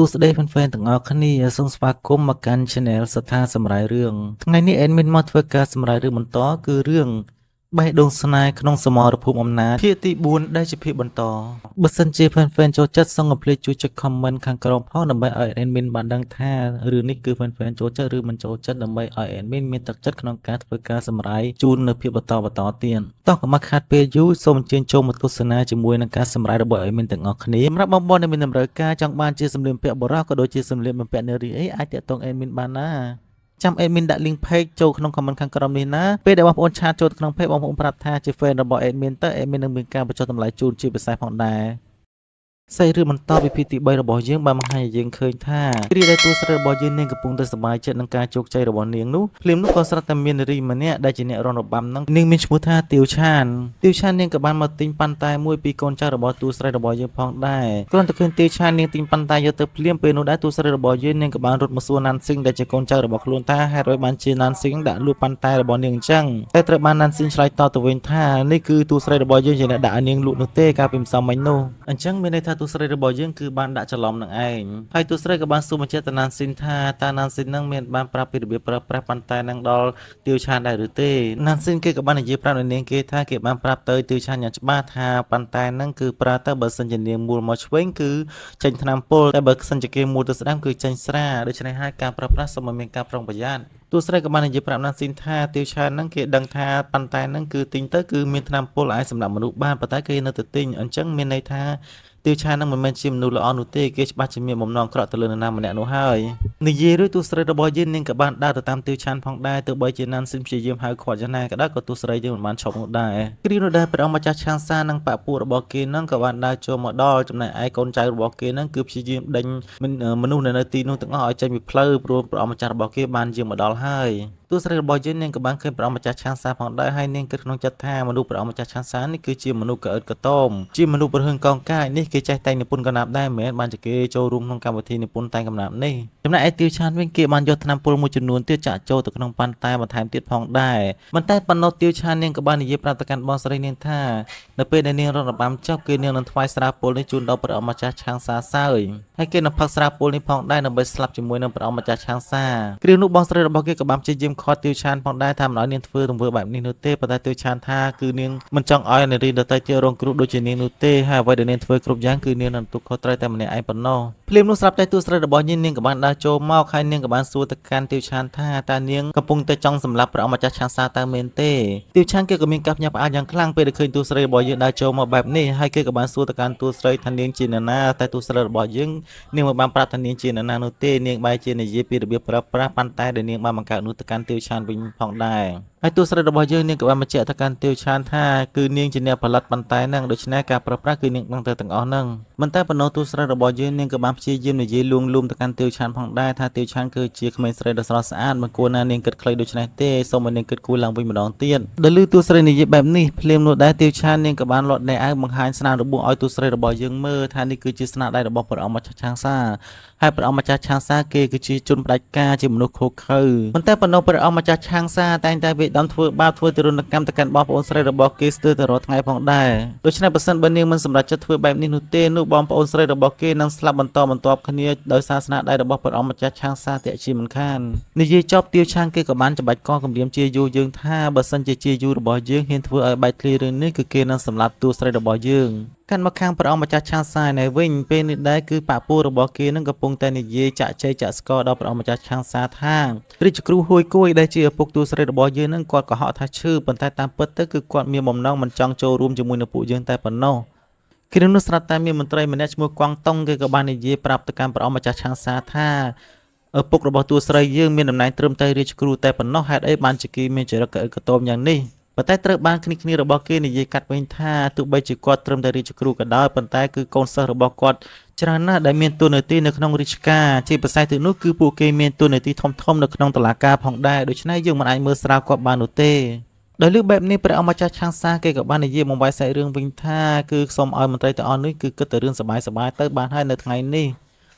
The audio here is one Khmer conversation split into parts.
ួស្តី fan ៗទាំងអស់គ្នាសូមស្វាគមន៍មកកាន់ Channel សថាសម្រាយរឿងថ្ងៃនេះ admin មកធ្វើការសម្រាយរឿងបន្តគឺរឿងបេះដូងស្នេហ៍ក្នុងសមរភូមិអំណាចភាគទី4ដែលជាភាគបន្តបើសិនជា fan ៗចូលចិត្តសូមកុំភ្លេចជួយចុច comment ខាងក្រោមផងដើម្បីឲ្យ admin បានដឹងថារឿងនេះគឺ fan ៗចូលចិត្តឬមិនចូលចិត្តដើម្បីឲ្យ admin មានទឹកចិត្តក្នុងការធ្វើការសម្រាយជូននៅភាគបន្តបន្តទៀតតោះកុំឲ្យខាតពេលយូរសូមអញ្ជើញចូលមកទស្សនាជាមួយនឹងការសម្រាយរបស់ admin ទាំងអស់គ្នាសម្រាប់បងប្អូនដែលមានតម្រូវការចង់បានជាសម្លៀកបំពាក់បុរសក៏ដូចជាសម្លៀកបំពាក់នារីអីអាចទាក់ទង admin បានណាចាំ admin ដាក់ link page ចូលក្នុង comment ខាងក្រោមនេះណាពេលដែលបងប្អូន chat ចូលក្នុង page បងប្អូនប្រាប់ថាជា fan របស់ admin ទៅ admin នឹងមានការបញ្ចុះតម្លៃជូនជាពិសេសផងដែរសាច់រឿងបន្តពីភាគទី3របស់យើងបានបង្ហាញឲ្យយើងឃើញថាគ្រាដែលតួស្រីរបស់យើងនាងកំពុងតែសប្បាយចិត្តនឹងការជោគជ័យរបស់នាងនោះភ្លាមនោះក៏ស្រាប់តែមាននារីម្នាក់ដែលជាអ្នករងរបាំនឹងនាងមានឈ្មោះថាទាវឆានទាវឆាននាងក៏បានមកទិញប៉ាន់តែមួយពីកូនចៅរបស់តួស្រីរបស់យើងផងដែរគ្រាន់តែឃើញទាវឆាននាងទិញប៉ាន់តែយកទៅភ្លាមពេលនោះដែរតួស្រីរបស់យើងនាងក៏បានរត់មកសួរណាន់ស៊ីងដែលជាកូនចៅរបស់ខ្លួនថាហេតុអ្វីបានជាណាន់ស៊ីងដាក់លក់ប៉ាន់តែរបស់នាងអញ្ចឹងតែត្រូវបានណាន់ស៊ីងឆ្លើយតបទៅវិញថានេះគឺតួស្រីរបស់យើងជាអ្នកដាក់ឲ្យនាងលក់នោះទេកាលពីម្សិលមិញនោះអញ្ចឹងមានន័យថាតួស្រីរបស់យើងគឺបានដាក់ច្រឡំនឹងឯងហើយតួស្រីក៏បានសួរបញ្ជាក់ទៅណាន់ស៊ីនថាតើណាន់ស៊ីននឹងមានបានប្រាប់ពីរបៀបប្រើប្រាស់ប៉ាន់តែនឹងដល់ទាវឆានដែរឬទេណាន់ស៊ីនគេក៏បាននិយាយប្រាប់នៅនាងគេថាគេបានប្រាប់ទៅទាវឆានយ៉ាងច្បាស់ថាប៉ាន់តែនឹងគឺប្រើទៅបើសិនជានាងមូលមកឆ្វេងគឺចេញថ្នាំពុលតែបើសិនជាគេមូលទៅស្ដាំគឺចេញស្រាដូច្នេះហើយការប្រើប្រាស់សូមឲ្យមានការប្រុងប្រយ័ត្នតួស្រីក៏បាននិយាយប្រាប់ណាន់ស៊ីនថាទាវឆានហ្នឹងគេដឹងថាប៉ាន់តែហ្នឹងគឺទិញទៅគឺមានថ្នាំពុលអាចសម្រាប់មនុស្សបានប៉ុន្តែគេនៅតែទិញអញ្ចឹងមានន័យថាទាវឆានហ្នឹងមិនមែនជាមនុស្សល្អនោះទេគេច្បាស់ជាមានបំណងអាក្រក់ទៅលើនរណាម្នាក់នោះហើយនិយាយរួចតួស្រីរបស់យើងនាងក៏បានដើរទៅតាមទាវឆានផងដែរទោះបីជាណាន់ស៊ីនព្យាយាមហៅខាត់យ៉ាងណាក៏ដោយក៏តួស្រីយើងមិនបានឈប់នោះដែរគ្រានោះដែរព្រះអង្គម្ចាស់ឆាងសានិងបពពួករបស់គេហ្នឹងក៏បានដើរចូលមកដល់ចំណែកឯកូនចៅរបស់គេហ្នឹងគឺព្យាយាមដេញមនុស្សនៅទីនោះទាំងអស់ឲ្យចេញពីផ្លូវព្រោះព្រះអង្គម្ចាស់របស់គេបានយាងមកដល់ហើយតួស្រីរបស់យើងនាងក៏បានឃើញព្រះអង្គម្ចាស់ឆាងសាផងដែរហើយនាងគិតក្នុងចិត្តថាមនុស្សព្រះអង្គម្ចាស់ឆាងសានេះគឺជាមនុស្សកអិតកតោមជាមនុស្សប្រហឹងកងកាយនេះគេចេះតែងនិពន្ធកណាប់ដែរមែនបានជាគេចូលរួមក្នុងកម្មវិធីនិពន្ធតែងកំណាព្យនេះចំណែកឯទាវឆានវិញគេបានយកថ្នាំពុលមួយចំនួនទៀតចាក់ចូលទៅក្នុងប៉ាន់តែបន្ថែមទៀតផងដែរមិនតែប៉ុណ្ណោះទាវឆាននាងក៏បាននិយាយប្រាប់ទៅកាន់បងស្រីនាងថានៅពេលដែលនាងរត់របាំចប់គឺនាងនឹងថ្វាយស្រាពុលនេះជូនដល់ព្រះអង្គម្ចាស់ឆាងសាសើយហើយគេនឹងផឹកស្រាពុលនេះផងដែរដើម្បីស្លាប់ជាមួយនឹងព្រះអង្គម្ចាស់ឆាងសាគ្រានោះបងស្រីរបស់គេក៏បានព្យាយាមខាត់ទាវឆានផងដែរថាមិនឲ្យនាងធ្វើទង្វើបែបនេះនោះទេប៉ុន្តែទាវឆានថាគឺនាងមិនចង់ឲ្យនារីដទៃទៀតរងគ្រោះដូចជានាងនោះទេហើយអ្វីដែលនាងធ្វើគ្រប់យ៉ាងគឺនាងនឹងទទួលខុសត្រូវតែម្នាក់ឯងប៉ុណ្ណោះភ្លាមនោះស្រាប់តែតួស្រីរបស់នាងនាងក៏បានដើរចូលមកហើយនាងក៏បានសួរទៅកាន់ទាវឆានថាតើនាងកំពុងតែចង់សម្លាប់ព្រះអង្គម្ចាស់ឆាងសាតើមែនទេទាវឆានគេក៏មានការភ្ញាក់ផ្អើលយ៉ាងខ្លាំងពេលដែលឃើញតួស្រីរបស់យើងដើរចូលមកបែបនេះហើយគេក៏បានសួរទៅកាន់តួស្រីថានាងជានរណាតែតួស្រីរបស់យើងនាងមិនបានប្រាប់ថានាងជានរណានោះទេនាងបែរជានិយាយពីរបៀបប្រើប្រាស់ប៉ុន្តែដែលនាងបានបង្កើតនោះទៅកាន់ទាវឆានវិញផងដែរហើយតួស្រីរបស់យើងនាងក៏បានបញ្ជាក់ទៅកាន់ទាវឆានថាគឺនាងជាអ្នកផលិតប៉ុន្តែហ្នឹងដូច្នេះការប្រើប្រាស់គឺនាងដឹងទៅទាំងអស់ហ្នឹងមិនតែប៉ុណ្ណោះតួស្រីរបស់យើងនាងក៏បានព្យាយាមនិយាយលួងលោមទៅកាន់ទាវឆានផងដែរថាទាវឆានគឺជាក្មេងស្រីដ៏ស្រស់ស្អាតមិនគួរណានាងគិតខ្លីដូច្នេះទេសូមឲ្យនាងគិតគូរឡើងវិញម្ដងទៀតដល់ឮតួស្រីនិយាយបែបនេះភ្លាមនោះដែរទាវឆាននាងក៏បានលាត់ដៃអាវបង្ហាញស្នាមរបួសឲ្យតួស្រីរបស់យើងមើលថានេះគឺជាស្នាដៃរបស់ព្រះអង្គម្ចាស់ឆាងសាហើយព្រះអង្គម្ចាស់ឆាងសាគេគឺជាជនផ្ដាច់ការជាមនុស្សឃោរឃៅមិនតែប៉ុណ្ណោះព្រះអង្គម្ចាស់ឆាងសាតែងតែវាយដំធ្វើបាបធ្វើទារុណកម្មទៅកាន់បងប្អូនស្រីរបស់គេស្ទើរតែរាល់ថ្ងៃផងដែរដូច្នេះបើសិនបើនាងមិនសម្រេចចិត្តធ្វើបែបនេះនោះទេនោះបងប្អូនស្រីរបស់គេនឹងស្លាប់បន្តបន្ទាប់គ្នាដោយសារស្នាដៃរបស់ព្រះអង្គម្ចាស់ឆាងសាតាក់ជាមិនខាននិយាយចប់ទាវឆាងគេក៏បានច្បាច់កគម្រាមជាយូយើងថាបើសិនជាជាយូរបស់យើងហ៊ានធ្វើឲ្យបែកធ្លាយរឿងនេះគឺគេនឹងសម្លាប់តួស្រីរបស់យើងកាន់មកខាងព្រះអង្គម្ចាស់ឆាងសាយនៅវិញពេលនេះដែរគឺបពូរបស់គេនឹងកំពុងតែនិយាយចាក់ជ័យចាក់ស្ករដល់ព្រះអង្គម្ចាស់ឆាងសាថារាជគ្រូហួយគួយដែលជាឪពុកតួស្រីរបស់យើងនឹងគាត់កុហកថាឈឺប៉ុន្តែតាមពិតទៅគឺគាត់មានបំណងមិនចង់ចូលរួមជាមួយនឹងពួកយើងតែប៉ុណ្ណោះគ្រានោះស្រាប់តែមានមន្ត្រីម្នាក់ឈ្មោះកួងតុងគេក៏បាននិយាយប្រាប់ទៅកាន់ព្រះអង្គម្ចាស់ឆាងសាថាឪពុករបស់តួស្រីយើងមានតំណែងត្រឹមតែរាជគ្រូតែប៉ុណ្ណោះហេតុអីបានជាគេមានចរិតកអិតកតោមយ៉ាងនេះប៉ុន្តែត្រូវបានគ្នាគ្នារបស់គេនិយាយកាត់វិញថាទោះបីជាគាត់ត្រឹមតែរាជគ្រូក៏ដោយប៉ុន្តែគឺកូនសិស្សរបស់គាត់ច្រើនណាស់ដែលមានតួនាទីនៅក្នុងរាជការជាពិសេសទៅនោះគឺពួកគេមានតួនាទីធំៗនៅក្នុងតុលាការផងដែរដូច្នេះយើងមិនអាចមើលស្រាលគាត់បាននោះទេដោយលើកបែបនេះព្រះអង្គម្ចាស់ឆាងសាគេក៏បាននិយាយបង្វែរសាច់រឿងវិញថាគឺសូមឲ្យមន្ត្រីទាំងអស់នេះគឺគិតតែរឿងសប្បាយៗទៅបានហើយនៅថ្ងៃនេះ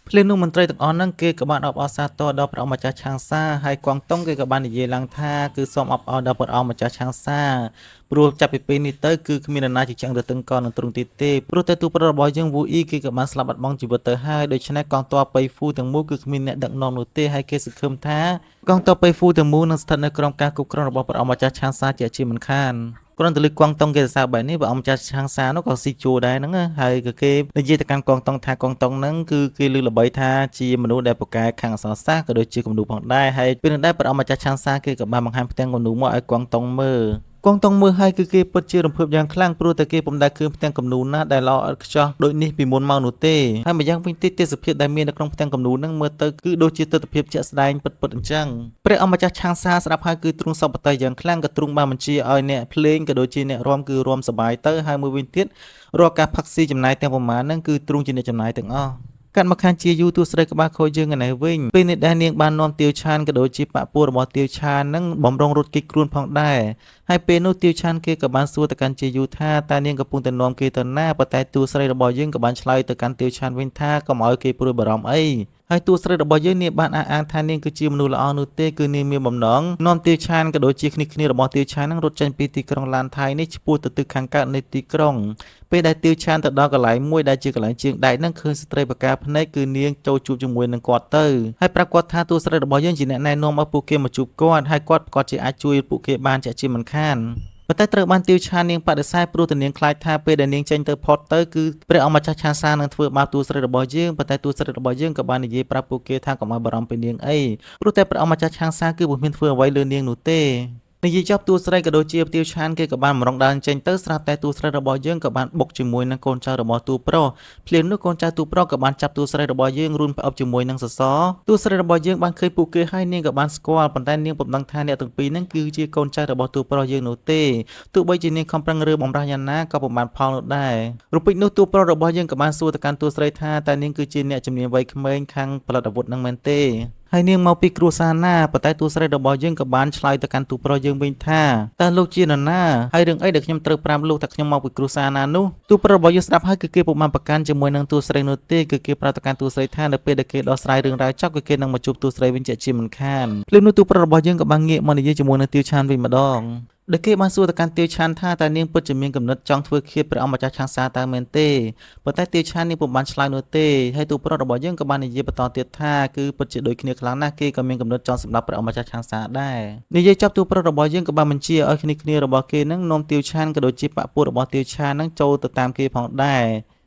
ភ្លាមនោះមន្ត្រីទាំងអស់ហ្នឹងគេក៏បានអបអរសាទរដល់ព្រះអង្គម្ចាស់ឆាងសាហើយកួងតុងគេក៏បាននិយាយឡើងថាគឺសូមអបអរដល់ព្រះអង្គម្ចាស់ឆាងសាព្រោះចាប់ពីពេលនេះទៅគឺគ្មាននរណាជាឆ្អឹងទៅទឹងកនឹងទ្រង់ទៀតទេព្រោះតែទូប្រុសរបស់យើងវូអ៊ីគេក៏បានស្លាប់បាត់បង់ជីវិតទៅហើយដូច្នេះកងទ័ពប៉ៃហ្វូទាំងមូលគឺគ្មានអ្នកដឹកនាំនោះទេហើយគេសង្ឃឹមថាកងទ័ពប៉ៃហ្វូទាំងមូលនឹងស្ថិតនៅក្រោមការគ្រប់គ្រងរបស់ព្រះអង្គម្ចាស់ឆាងសាជាជាមិនខានគ្រាន់តែលើកងតុងគេសរសើរបែបនេះព្រះអង្គម្ចាស់ឆាងសានោះក៏ស៊ីជួដែរហ្នឹងណាហើយក៏គេនិយាយទៅកាន់កងតុងថាកងតុងហ្នឹងគឺគេលើល្បីថាជាមនុស្សដែលពូកែខាងអក្សរសាស្ត្រក៏ដូចជាគំនូរផងដែរហើយពេលនោះដែរព្រះអង្គម្ចាស់ឆាងសាគេក៏បានបង្ហាញផ្ទាំងគំនូរមកឲ្យកងតុងមើលកងតុងមើលហើយគឺគេពិតជារំភើបយ៉ាងខ្លាំងព្រោះតែគេពុំដែលឃើញផ្ទាំងគំនូរណាដែលល្អឥតខ្ចោះដូចនេះពីមុនមកនោះទេហើយម្យ៉ាងវិញទៀតទេសភាពដែលមាននៅក្នុងផ្ទាំងគំនូរហ្នឹងមើលទៅគឺដូចជាទិដ្ឋភាពជាក់ស្ដែងពិតៗអញ្ចឹងព្រះអង្គម្ចាស់ឆាងសាស្ដាប់ហើយគឺទ្រង់សពតិយ៉ាងខ្លាំងក៏ទ្រង់បានបញ្ជាឲ្យអ្នកភ្លេងក៏ដូចជាអ្នករាំគឺរាំសប្បាយទៅហើយមួយវិញទៀតរាល់ការផឹកស៊ីចំណាយទាំងប្រមាណហ្នឹងគឺទ្រង់ជាអ្នកចំណាយទាំងអស់កាត់មកខាងជាយូរទូស្រីក្បាលខូចយើងឯនេះវិញពេលនេះដែរនាងបាននាំទាវឆានក៏ដូចជាបាក់ពួររបស់ទាវឆាននឹងបំរុងរត់គេចខ្លួនផងដែរហើយពេលនោះទាវឆានគេក៏បានសួរទៅកាន់ជាយូថាតើនាងកំពុងតែនាំគេទៅណាប៉ុន្តែទូស្រីរបស់យើងក៏បានឆ្លើយទៅកាន់ទាវឆានវិញថាកុំឲ្យគេព្រួយបារម្ភអីហើយតួស្រីរបស់យើងនាងបានអះអាងថានាងគឺជាមនុស្សល្អនោះទេគឺនាងមានបំណងនាំទាវឆានក៏ដូចជាគ្នាគ្នារបស់ទាវឆាននឹងរត់ចេញពីទីក្រុងឡានថៃនេះឆ្ពោះទៅទិសខាងកើតនៃទីក្រុងពេលដែលទាវឆានទៅដល់កន្លែងមួយដែលជាកន្លែងជាងដែកហ្នឹងឃើញស្ត្រីបកាភ្នែកគឺនាងចូលជួបជាមួយនឹងគាត់ទៅហើយប្រាប់គាត់ថាតួស្រីរបស់យើងជាអ្នកណែនាំឲ្យពួកគេមកជួបគាត់ហើយគាត់ប្រកាសជាអាចជួយពួកគេបានជាក់ជាមិនខានប៉ុន្តែត្រូវបានទាវឆាននាងបដិសេធព្រោះតែនាងខ្លាចថាពេលដែលនាងចេញទៅផុតទៅគឺព្រះអង្គម្ចាស់ឆាសានឹងធ្វើបាបតួស្រីរបស់យើងប៉ុន្តែតួស្រីរបស់យើងក៏បាននិយាយប្រាប់ពួកគេថាកុំឲ្យបារម្ភពីនាងអីព្រោះតែព្រះអង្គម្ចាស់ឆាសាគឺពុំមានធ្វើអ្វីលើនាងនោះទេនិយាយចប់តួស្រីក៏ដូចជាទាវឆានគេក៏បានម្រុងដើរចេញទៅស្រាប់តែតួស្រីរបស់យើងក៏បានបុកជាមួយនឹងកូនចៅរបស់តួប្រុសភ្លាមនោះកូនចៅតួប្រុសក៏បានចាប់តួស្រីរបស់យើងរួនផ្អឹបជាមួយនឹងសសរតួស្រីរបស់យើងបានឃើញពួកគេហើយនាងក៏បានស្គាល់ប៉ុន្តែនាងពុំដឹងថាអ្នកទាំងពីរហ្នឹងគឺជាកូនចៅរបស់តួប្រុសយើងនោះទេទោះបីជានាងខំប្រឹងរើបំរាស់យ៉ាងណាក៏ពុំបានផលនោះដែររូបពិចនោះតួប្រុសរបស់យើងក៏បានសួរទៅកាន់តួស្រីថាតើនាងគឺជាអ្នកជំនាញវ័យក្មេងខាងផលិតអាវុធនឹងមែនទេហើយនាងមកពីគ្រួសារណាប៉ុន្តែតួស្រីរបស់យើងក៏បានឆ្លើយទៅកាន់តួប្រុសយើងវិញថាតើលោកជានរណាហើយរឿងអីដែលខ្ញុំត្រូវប្រាប់លោកថាខ្ញុំមកពីគ្រួសារណានោះតួប្រុសរបស់យើងស្ដាប់ហើយគឺគេពុំបានប្រកាន់ជាមួយនឹងតួស្រីនោះទេគឺគេប្រាប់ទៅកាន់តួស្រីថានៅពេលដែលគេដោះស្រាយរឿងរ៉ាវចប់គឺគេនឹងមកជួបតួស្រីវិញជាក់ជាមិនខានភ្លាមនោះតួប្រុសរបស់យើងក៏បានងាកមកនិយាយជាមួយនឹងទាវឆានវិញម្ដងដែលគេបានសួរទៅកាន់ទាវឆានថាតើនាងពិតជាមានគំនិតចង់ធ្វើឃាតព្រះអង្គម្ចាស់ឆាងសាតើមែនទេប៉ុន្តែទាវឆាននាងពុំបានឆ្លើយនោះទេហើយទូប្រុសរបស់យើងក៏បាននិយាយបន្តទៀតថាគឺពិតជាដូចគ្នាខ្លាំងណាស់គេក៏មានគំនិតចង់សម្លាប់ព្រះអង្គម្ចាស់ឆាងសាដែរនិយាយចប់ទូប្រុសរបស់យើងក៏បានបញ្ជាឲ្យគ្នាគ្នារបស់គេនឹងនាំទាវឆានក៏ដូចជាបពពួករបស់ទាវឆាននឹងចូលទៅតាមគេផងដែ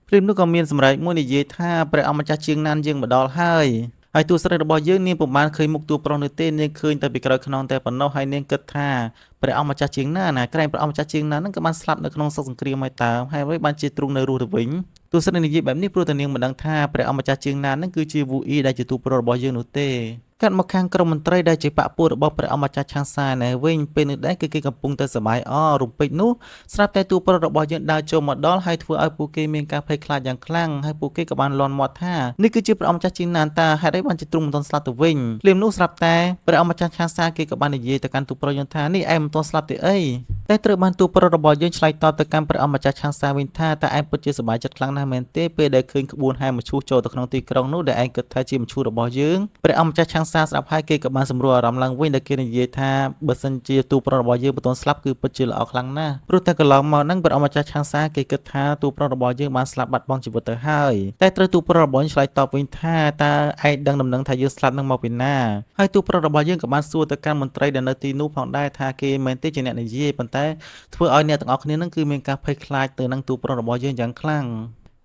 រភ្លាមនោះក៏មានសម្រែកមួយនិយាយថាព្រះអង្គម្ចាស់ជាងណានយើងមកដល់ហើយហើយតួស្រីរបស់យើងនាងពុំបានឃើញមុខតួប្រុសនោះទេនាងឃើញតែពីក្រោយខ្នងតែប៉ុណ្ណោះហើយនាងគិតថាព្រះអង្គម្ចាស់ជាងណាណាក្រែងព្រះអង្គម្ចាស់ជាងណាហ្នឹងក៏បានស្លាប់នៅក្នុងសឹកសង្គ្រាមហើយតើហើយអ្វីបានជាទ្រង់នៅរស់ទៅវិញទោះស្រីនិយាយបែបនេះព្រោះតែនាងមិនដឹងថាព្រះអង្គម្ចាស់ជាងណាហ្នឹងគឺជាវូអ៊ីដែលជាទូប្រុសរបស់យើងនោះទេកាត់មកខាងក្រុមមន្ត្រីដែលជាបពពួករបស់ព្រះអង្គម្ចាស់ឆាងសាណែវិញពេលនេះដែរគឺគេកំពុងតែសប្បាយអរំពេចនោះស្រាប់តែទូប្រុសរបស់យើងដើរចូលមកដល់ហើយធ្វើឲ្យពួកគេមានការភ័យខ្លាចយ៉ាងខ្លាំងហើយពួកគេក៏បានលន់មាត់ថានេះគឺជាព្រះអង្គម្ចាស់ជាងណានតាហេតុអីបានជាទ្រង់មិនទាន់ស្លាប់ទៅវិញភ្លាមនោះស្រាប់តែព្រះអង្គម្ចាស់ឆាងសាគេក៏បាននិយាយទៅកាន់ទូប្រុសយើងថានេះឯងមិនទាន់ស្លាប់ទេអីតែត្រូវបានទូប្រុសរបស់យើងឆ្លើយតបទៅកាន់ព្រះអង្គម្ចាស់ឆាងសាវិញថាតើឯងពិតជាសប្បាយចិត្តខ្លាំងណាស់មែនទេពេលដែលឃើញក្បួនហែមឈូសចូលទៅក្នុងទីក្រុងនោះដែលឯងគិតថាជាមឈូសរបស់យើងព្រះអង្គម្ចាស់ឆាងសាស្ដាប់ហើយគេក៏បានសម្រួលអារម្មណ៍ឡើងវិញដែលគេនិយាយថាបើសិនជាទូប្រុសរបស់យើងមិនទាន់ស្លាប់គឺពិតជាល្អខ្លាំងណាស់ព្រោះតែកន្លងមកហ្នឹងព្រះអង្គម្ចាស់ឆាងសាគេគិតថាទូប្រុសរបស់យើងបានស្លាប់បាត់បង់ជីវិតទៅហើយតែត្រូវទូប្រុសរបស់យើងឆ្លើយតបវិញថាតើឯងដឹងដំណឹងថាយើងស្លាប់នឹងមកពីណាហើយទូប្រុសរបស់យើងក៏បានសួរទៅកាន់មន្ត្រីដែលនៅទីនោះផងដែរថាគេមិនទេជាអ្នកនិយាយប៉ុន្តែធ្វើឲ្យអ្នកទាំងអស់គ្នានឹងគឺមានការភ័យខ្លាចទៅនឹងទូប្រុសរបស់យើងយ៉ាងខ្លាំង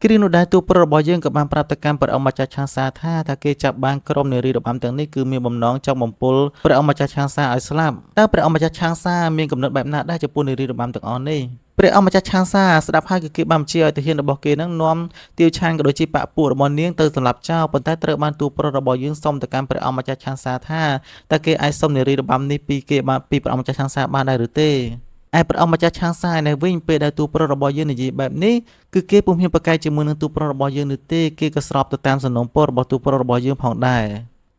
គ្រានោះដែរទូប្រុសរបស់យើងក៏បានប្រាប់ទៅកាន់ព្រះអង្គម្ចាស់ឆាងសាថាថាគេចាប់បានក្រុមនារីរបាំទាំងនេះគឺមានបំណងចង់បំពុលព្រះអង្គម្ចាស់ឆាងសាឲ្យស្លាប់តើព្រះអង្គម្ចាស់ឆាងសាមានគំនិតបែបណាដែរចំពោះនារីរបាំទាំងអស់នេះព្រះអង្គម្ចាស់ឆាងសាស្ដាប់ហើយគឺគេបានបញ្ជាឲ្យទាហានរបស់គេនឹងនាំទាវឆានក៏ដូចជាបពពួករបស់នាងទៅសម្លាប់ចោលប៉ុន្តែត្រូវបានទូប្រុសរបស់យើងសុំទៅកាន់ព្រះអង្គម្ចាស់ឆាងសាថាតើគេអាចសុំនារីរបាំនេះពីគេបានពីព្រះអង្គម្ចាស់ឆាងសាបានដែរឬទេឯព្រះអង្គម្ចាស់ឆាងសានៅវិញពេលដែលទូប្រុសរបស់យើងនិយាយបែបនេះគឺគេពុំហ៊ានប្រកែកជាមួយនឹងទូប្រុសរបស់យើងនោះទេគេក៏ស្របទៅតាមសំណូមពររបស់ទូប្រុសរបស់យើងផងដែ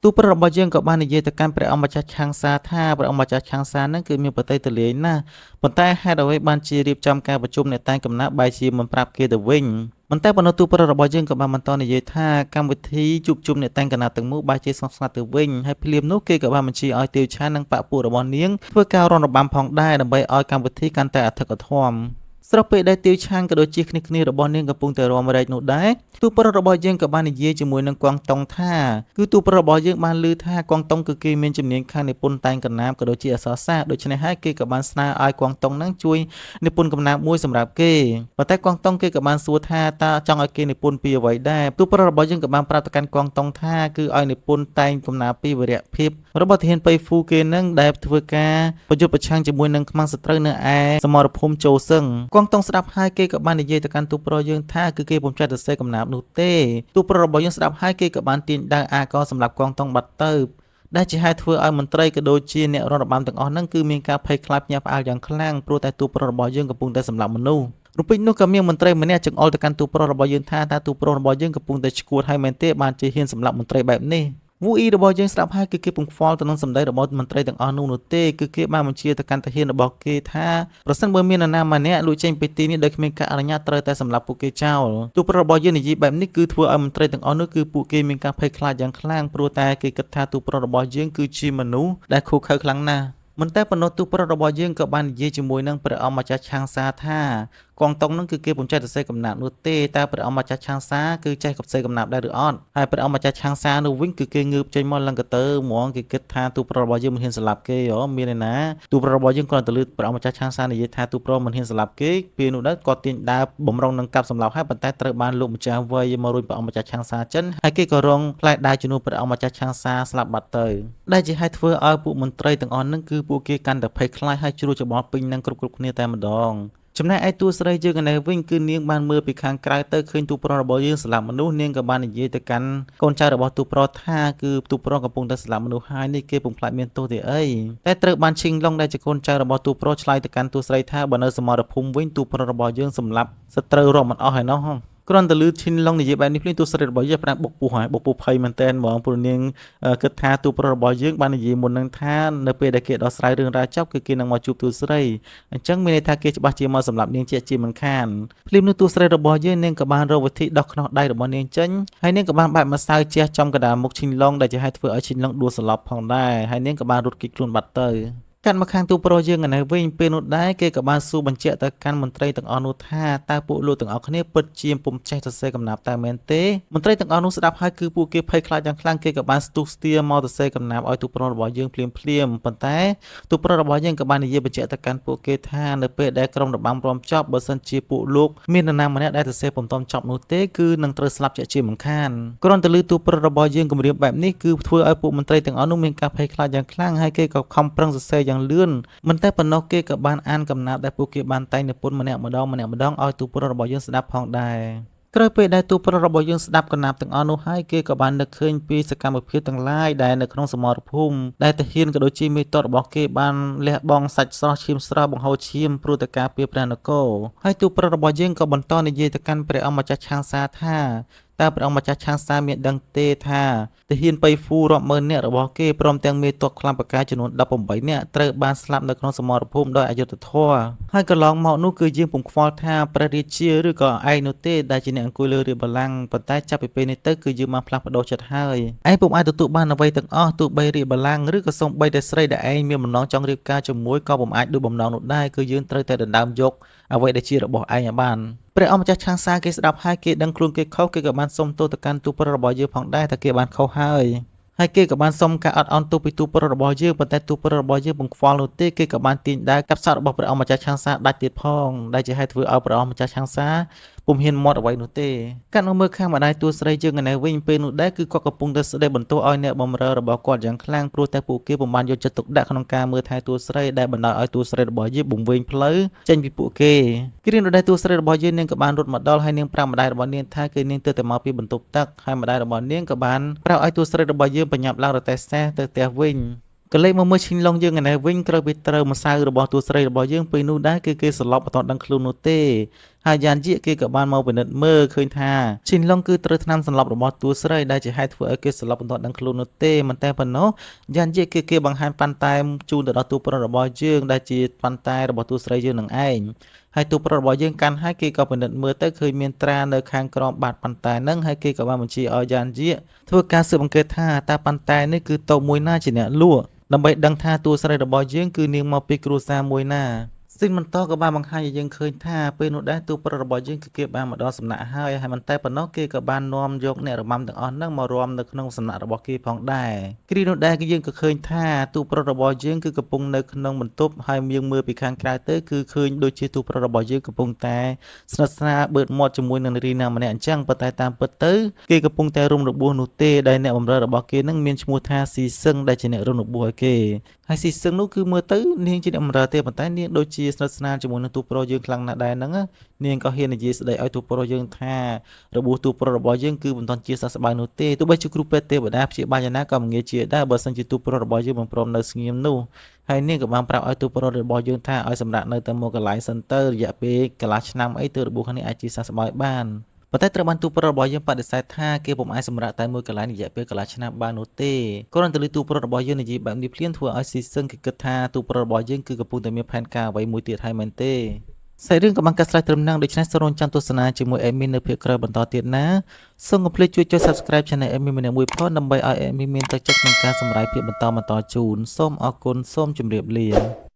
រទូប្រុសរបស់យើងក៏បាននិយាយទៅកាន់ព្រះអង្គម្ចាស់ឆាងសាថាព្រះអង្គម្ចាស់ឆាងសានឹងគឺមានប្រតិទលាយណាស់ប៉ុន្តែហេតុអ្វីបានជារៀបចំការប្រជុំអ្នកតែងកំណើបែរជាមិនប្រាប់គេទៅវិញ មិនតែប៉ុណ្ណោះទូប្រុសរបស់យើងក៏បានបន្តនិយាយថាកម្មវិធីជួបជុំអ្នកតែងកណាត់ទាំងមូលបែរជាស្ងប់ស្ងាត់ទៅវិញហើយភ្លាមនោះគេក៏បានបញ្ជាឲ្យទាវឆាននិងបពពួករបស់នាងធ្វើការរំរបាំផងដែរដើម្បីឲ្យកម្មវិធីកាន់តែអធិកអធមស្របពេលដែលទាវឆានក៏ដូចជាគ្នាគ្នារបស់នាងកំពុងតែរំរែកនោះដែរទូប្រុសរបស់យើងក៏បាននិយាយជាមួយនឹងកងតុងថាគឺទូប្រុសរបស់យើងបានឮថាកងតុងគឺគេមានជំនាញខាងនិពន្ធតែងកណាបក៏ដូចជាអក្សរសាស្ត្រដូច្នេះហើយគេក៏បានស្នើឲ្យកងតុងនឹងជួយនិពន្ធកំណាព្យមួយសម្រាប់គេប៉ុន្តែកងតុងគេក៏បានសួរថាតើចង់ឲ្យគេនិពន្ធពីអ្វីដែរទូប្រុសរបស់យើងក៏បានប្រាប់ទៅកាន់កងតុងថាគឺឲ្យនិពន្ធតែងកំណាព្យពីវរៈភាពរបស់ទាហានប៉ៃហ្វូគេនឹងដែលធ្វើការប្រយុទ្ធប្រឆាំងជាមួយនឹងខ្មាំងសត្រូវនៅឯសមរភូមិចូលសឹងកងតុងស្ដាប់ហើយគេក៏បាននិយាយទៅកាន់ទូប្រុសយើងថាគឺគេពុំចេះសរសេរកំណាព្យនោះទេទូប្រុសរបស់យើងស្ដាប់ហើយគេក៏បានទាញដាវអាកសម្រាប់កងតុងបាត់ទៅដែលជាហេតុធ្វើឲ្យមន្ត្រីក៏ដូចជាអ្នករដ្ឋបាលទាំងអស់ហ្នឹងគឺមានការភ័យខ្លាចភ្ញាក់ផ្អើលយ៉ាងខ្លាំងព្រោះតែទូប្រុសរបស់យើងកំពុងតែសម្លាប់មនុស្សរំពេចនោះក៏មានមន្ត្រីម្នាក់ចង្អុលទៅកាន់ទូប្រុសរបស់យើងថាតើទូប្រុសរបស់យើងកំពុងតែឈួតហើយមែនទេបានជាហ៊ានសម្លាប់មន្ត្រីបែបនេះវូអ៊ីរបស់យើងស្ដាប់ហើយគឺគេពុំខ្វល់ទៅនឹងសម្ដីរបស់មន្ត្រីទាំងអស់នោះនោះទេគឺគេបានបញ្ជាទៅកាន់ទាហានរបស់គេថាប្រសិនបើមាននរណាម្នាក់លួចចេញពីទីនេះដោយគ្មានការអនុញ្ញាតត្រូវតែសម្លាប់ពួកគេចោលទូប្រុសរបស់យើងនិយាយបែបនេះគឺធ្វើឲ្យមន្ត្រីទាំងអស់នោះគឺពួកគេមានការភ័យខ្លាចយ៉ាងខ្លាំងព្រោះតែគេគិតថាទូប្រុសរបស់យើងគឺជាមនុស្សដែលឃោរឃៅខ្លាំងណាស់មិនតែប៉ុណ្ណោះទូប្រុសរបស់យើងក៏បាននិយាយជាមួយនឹងព្រះអង្គម្ចាស់ឆាងសាថាកងតុងនឹងគឺគេពុំចេះសរសេរកំណាព្យនោះទេតែព្រះអង្គម្ចាស់ឆាងសាគឺចេះសរសេរកំណាព្យដែរឬអត់ហើយព្រះអង្គម្ចាស់ឆាងសានោះវិញគឺគេងើបចេញមកឡើងកទៅហ្មងគេគិតថាទូប្រុសរបស់យើងមិនហ៊ានសម្លាប់គេហ៎មានឯណាទូប្រុសរបស់យើងគ្រាន់តែលឺព្រះអង្គម្ចាស់ឆាងសានិយាយថាទូប្រុសមិនហ៊ានសម្លាប់គេពេលនោះដែរគាត់ទាញដាវបំរុងនឹងកាប់សម្លាប់ហើយប៉ុន្តែត្រូវបានលោកម្ចាស់វ័យមករួចព្រះអង្គម្ចាស់ឆាងសាចិនហើយគេក៏រងផ្លែដាវជំនួសព្រះអង្គម្ចាស់ឆាងសាស្លាប់បាត់ទៅដែលជាហេតុធ្វើឲ្យពួកមន្ត្រីទាំងអស់នឹងគឺពួកគេកាន់តែភ័យខ្លាចហើយជ្រួលច្របល់ពេញនឹងគ្រប់ៗគ្នាតែម្ដងចំណែកឯតួស្រីយើងឯនេះវិញគឺនាងបានមើលពីខាងក្រៅទៅឃើញទូប្រុសរបស់យើងស្លាប់មនុស្សនាងក៏បាននិយាយទៅកាន់កូនចៅរបស់ទូប្រុសថាគឺទូប្រុសកំពុងតែស្លាប់មនុស្សហើយនេះគេពុំខ្លាចមានទោសទេអីតែត្រូវបានឈីងឡុងដែលជាកូនចៅរបស់ទូប្រុសឆ្លើយទៅកាន់តួស្រីថាបើនៅសមរភូមិវិញទូប្រុសរបស់យើងសម្លាប់សត្រូវរាប់មិនអស់ហើយណោះគ្រាន់តែលឺឈិនឡុងនិយាយបែបនេះភ្លាមតួស្រីរបស់យើងប្រាំបុកពោះហើយបុកពោះភ័យមែនតើហ្មងព្រោះនាងគិតថាទូប្រុសរបស់យើងបាននិយាយមុននឹងថានៅពេលដែលគេដោះស្រាយរឿងរ៉ាវចប់គឺគេនឹងមកជួបតួស្រីអញ្ចឹងមានន័យថាគេច្បាស់ជាមកសម្លាប់នាងជាជាមិនខានភ្លាមនោះតួស្រីរបស់យើងនាងក៏បានរកវិធីដោះខ្នោះដៃរបស់នាងចេញហើយនាងក៏បានបែកម្សៅជះចំកណ្ដាលមុខឈិនឡុងដែលជាហេតុធ្វើឲ្យឈិនឡុងដួលសន្លប់ផងដែរហើយនាងក៏បានរត់គេចខ្លួនបាត់ទៅកាត់មកខាងទូប្រុសយើងឯនេះវិញពេលនោះដែរគេក៏បានសួរបញ្ជាក់ទៅកាន់មន្ត្រីទាំងអស់នោះថាតើពួកលោកទាំងអស់គ្នាពិតជាពុំចេះសរសេរកំណាព្យតែមែនទេមន្ត្រីទាំងអស់នោះស្ដាប់ហើយគឺពួកគេភ័យខ្លាចយ៉ាងខ្លាំងគេក៏បានស្ទុះស្ទាមកសរសេរកំណាព្យឲ្យទូប្រុសរបស់យើងភ្លាមភ្លាមប៉ុន្តែទូប្រុសរបស់យើងក៏បាននិយាយបញ្ជាក់ទៅកាន់ពួកគេថានៅពេលដែលក្រុមរបាំរំចប់បើសិនជាពួកលោកមាននរណាម្នាក់ដែលសរសេរពុំទាន់ចប់នោះទេគឺនឹងត្រូវស្លាប់ជាក់ជាមិនខានគ្រាន់តែឮទូប្រុសរបស់យើងគំរាមបែបនេះគឺធ្វើឲ្យពួកមន្ត្រីទាំងអស់នោះមានការភ័យខ្លាចយ៉ាងខ្លាំងហើយគេក៏ខំប្រឹងសរសេរយ៉ាងលឿនមិនតែប៉ុណ្ណោះគេក៏បានអានកំណាព្យដែលពួកគេបានតែងនិពន្ធម្នាក់ម្ដងម្នាក់ម្ដងឲ្យទូប្រុសរបស់យើងស្ដាប់ផងដែរក្រោយពេលដែលទូប្រុសរបស់យើងស្ដាប់កំណាព្យទាំងអស់នោះហើយគេក៏បាននឹកឃើញពីសកម្មភាពទាំងឡាយដែលនៅក្នុងសមរភូមិដែលទាហានក៏ដូចជាមេតបរបស់គេបានលះបង់សាច់ស្រស់ឈាមស្រស់បង្ហូរឈាមព្រោះតែការពារព្រះនគរហើយទូប្រុសរបស់យើងក៏បន្តនិយាយទៅកាន់ព្រះអង្គម្ចាស់ឆាងសាថាតើព្រះអង្គម្ចាស់ឆាងសាមានដឹងទេថាទាហានប៉ៃហ្វូរាប់ម៉ឺននាក់របស់គេព្រមទាំងមេទ័ពខ្លាំងពូកែចំនួន18នាក់ត្រូវបានស្លាប់នៅក្នុងសមរភូមិដោយអយុត្តិធម៌ហើយកន្លងមកនោះគឺយើងពុំខ្វល់ថាព្រះរាជាឬក៏ឯងនោះទេដែលជាអ្នកអង្គុយលើរាជបល្ល័ង្កប៉ុន្តែចាប់ពីពេលនេះទៅគឺយើងបានផ្លាស់ប្ដូរចិត្តហើយឯងពុំអាចទទួលបានអ្វីទាំងអស់ទោះបីរាជបល្ល័ង្កឬក៏សូម្បីតែស្រីដែលឯងមានបំណងចង់រៀបការជាមួយក៏ពុំអាចដូចបំណងនោះដែរគឺយើងត្រូវតែដណ្ដើមយកអ្វីដែលជារបស់ឯងឲ្យបានព្រះអង្គម្ចាស់ឆាងសាគេស្ដាប់ហើយគេដឹងខ្លួនគេខុសគេក៏បានសុំទោសទៅកាន់ទូប្រុសរបស់យើងផងដែរតែគេបានខុសហើយហើយគេក៏បានសុំការអត់ឱនទោសពីទូប្រុសរបស់យើងប៉ុន្តែទូប្រុសរបស់យើងពុំខ្វល់នោះទេគេក៏បានទាញដាវកាត់សក់របស់ព្រះអង្គម្ចាស់ឆាងសាដាច់ទៀតផងដែលជាហេតុធ្វើឲ្យព្រះអង្គម្ចាស់ឆាងសាពុំហ៊ានមាត់អ្វីនោះទេកាត់មកមើលខាងម្ដាយតួស្រីយើងឯនេះវិញពេលនោះដែរគឺគាត់កំពុងតែស្ដីបន្ទោសឲ្យអ្នកបម្រើរបស់គាត់យ៉ាងខ្លាំងព្រោះតែពួកគេពុំបានយកចិត្តទុកដាក់ក្នុងការមើលថែតួស្រីដែលបណ្ដោយឲ្យតួស្រីរបស់យើងបំវែងផ្លូវចេញពីពួកគេគ្រានោះដែរតួស្រីរបស់យើងនាងក៏បានរត់មកដល់ហើយនាងប្រាប់ម្ដាយរបស់នាងថាគឺនាងទើបតែមកពីបន្ទប់ទឹកហើយម្ដាយរបស់នាងក៏បានប្រាប់ឲ្យតួស្រីរបស់យើងបញ្ញាប់ឡើងរទេះសេះទៅផ្ទះវិញក៏លេខមកមើលឈិញឡុងយើងឯនេះវិញក្រោយពីត្រូវម្សៅរបស់តួស្រីរបស់យើងពេលនោះដែរគឺគេសន្លប់មិនទាន់ដឹងខ្លួននោះទេ ហើយយ៉ានយៀកគេក៏បានមកពិនិត្យមើលឃើញថាឈិនឡុងគឺត្រូវថ្នាំសន្លប់របស់តួស្រីដែលជាហេតុធ្វើឲ្យគេសន្លប់បន្ទាត់ដឹងខ្លួននោះទេមិនតែប៉ុណ្ណោះយ៉ានយៀកគឺគេបង្ហាញប៉ាន់តែជូនទៅដល់តួប្រុសរបស់យើងដែលជាប៉ាន់តែរបស់តួស្រីយើងនឹងឯងហើយតួប្រុសរបស់យើងកាន់ហើយគេក៏ពិនិត្យមើលទៅឃើញមានត្រានៅខាងក្រោមបាតប៉ាន់តែនឹងហើយគេក៏បានបញ្ជាឲ្យយ៉ានយៀកធ្វើការស៊ើបអង្កេតថាតើប៉ាន់តែនេះគឺតូបមួយណាជាអ្នកលក់ដើម្បីដឹងថាតួស្រីរបស់យើងគឺនាងមកពីគ្រួសារមួយណា ស៊ីនបន្តក៏បានបង្ហាញឲ្យយើងឃើញថាពេលនោះដែរតួប្រុសរបស់យើងគឺគេបានមកដល់សំណាក់ហើយហើយមិនតែប៉ុណ្ណោះគេក៏បាននាំយកអ្នករបាំទាំងអស់ហ្នឹងមករំនៅក្នុងសំណាក់របស់គេផងដែរគ្រានោះដែរគឺយើងក៏ឃើញថាតួប្រុសរបស់យើងគឺកំពុងនៅក្នុងបន្ទប់ហើយយើងមើលពីខាងក្រៅទៅគឺឃើញដូចជាតួប្រុសរបស់យើងកំពុងតែស្និទ្ធស្នាលបឺតមាត់ជាមួយនឹងនារីណាម្នាក់អញ្ចឹងប៉ុន្តែតាមពិតទៅគេកំពុងតែរំរបួសនោះទេដែលអ្នកបម្រើរបស់គេនឹងមានឈ្មោះថាស៊ីសឹងដែលជាអ្នករំរបួសឲ្យគេហើយស៊ីសឹងនោះគឺមើលទៅនាងជាអ្នកបម្រើទេប៉ុន្តែនាងដូចជាស្និទ្ធស្នាលជាមួយនឹងតួប្រុសយើងខ្លាំងណាស់ដែរហ្នឹងណានាងក៏ហ៊ាននិយាយស្ដីឲ្យតួប្រុសយើងថារបួសតួប្រុសរបស់យើងគឺមិនទាន់ជាសះស្បើយនោះទេទោះបីជាគ្រូពេទ្យទេវតាព្យាបាលយ៉ាងណាក៏មិនងាយជាដែរបើសិនជាតួប្រុសរបស់យើងមិនព្រមនៅស្ងៀមនោះហើយនាងក៏បានប្រាប់ឲ្យតួប្រុសរបស់យើងថាឲ្យសម្រាប់នៅតែមកកន្លែងសិនទៅរយៈពេលកន្លះឆ្នាំអីទើបរបួសខាងនេះអាចជាសះស្បើយបានប៉ុន្តែត្រូវបានទូប្រុសរបស់យើងបដិសេធថាគេពុំអាចសម្រាកតែមួយកន្លែងរយៈពេលកន្លះឆ្នាំបាននោះទេគ្រាន់តែឮទូប្រុសរបស់យើងនិយាយបែបនេះភ្លាមធ្វើឲ្យស៊ីសឹងគេគិតថាទូប្រុសរបស់យើងគឺកំពុងតែមានផែនការអ្វីមួយទៀតហើយមែនទេសាច់រឿងក៏បានកាត់ស្រេចត្រឹមហ្នឹងដូច្នេះសូមរងចាំទស្សនាជាមួយ admin នៅភាគក្រោយបន្តទៀតណាសូមកុំភ្លេចជួយចុច Subscribe Channel admin ម្នាក់មួយផងដើម្បីឲ្យ admin មានទឹកចិត្តក្នុងការសម្រាយភាគបន្តបន្តជូនសូមអរគុណសូមជម្រាបលា។